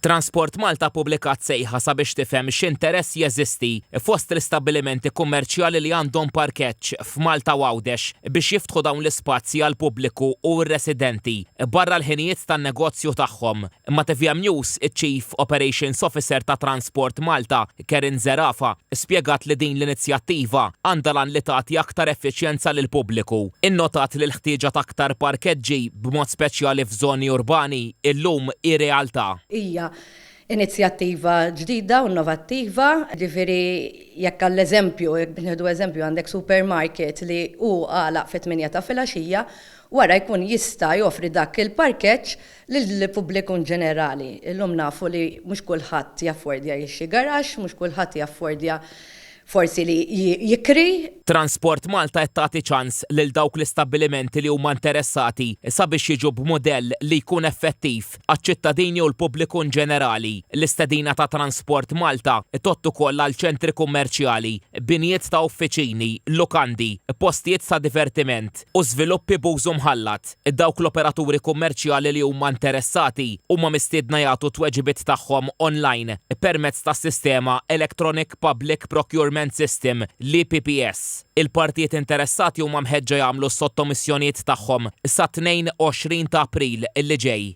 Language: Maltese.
Transport Malta ppubblikat sejħa sabiex tifhem x'interess jeżisti fost l-istabbilimenti kummerċjali li għandhom parkeġġ f'Malta u Għawdex biex jiftħu dawn l-ispazji għall-pubbliku u r-residenti barra l-ħinijiet tan-negozju tagħhom. Ma' tvm News, iċ-Chief Operations Officer ta' Transport Malta, Karen Zerafa, spjegat li din l-inizjattiva għandha l-għan li tagħti aktar effiċjenza lill-pubbliku. Innotat li l-ħtieġa ta' aktar parkeġġi, b'mod speċjali f'żoni urbani, illum hi realtà. Hija inizjattiva ġdida u innovattiva, jiġifieri jekk għall-eżempju, jekk nieħdu eżempju għandek supermarket li hu għalaq fit-tmienja ta' filgħaxija, wara jkun jista' joffri dak il-parkeġġ lill-pubbliku inġenerali. Illum nafu li mhux kulħadd jaffordja jixtri garaxx, mhux kulħadd jaffordja forsi li jikri. Transport Malta qed tagħti ċans lil dawk l-istabbilimenti li huma interessati sabiex jiġu b'mudell li jkun effettiv għaċ-ċittadini u l-pubbliku inġenerali. L-istedina ta' Transport Malta tgħodd ukoll għal ċentri kummerċjali, binjiet ta' uffiċini, lukandi, postijiet ta' divertiment u żviluppi b'użu mħallat. Dawk l-operaturi kummerċjali li huma interessati huma mistiedna jagħtu t-tweġibiet tagħhom online permezz tas-sistema Electronic Public Procurement System, l-EPPS. Il-partijiet interessati huma mħeġġa jagħmlu s-sottomissjonijiet tagħhom sat-22 ta' April li ġej.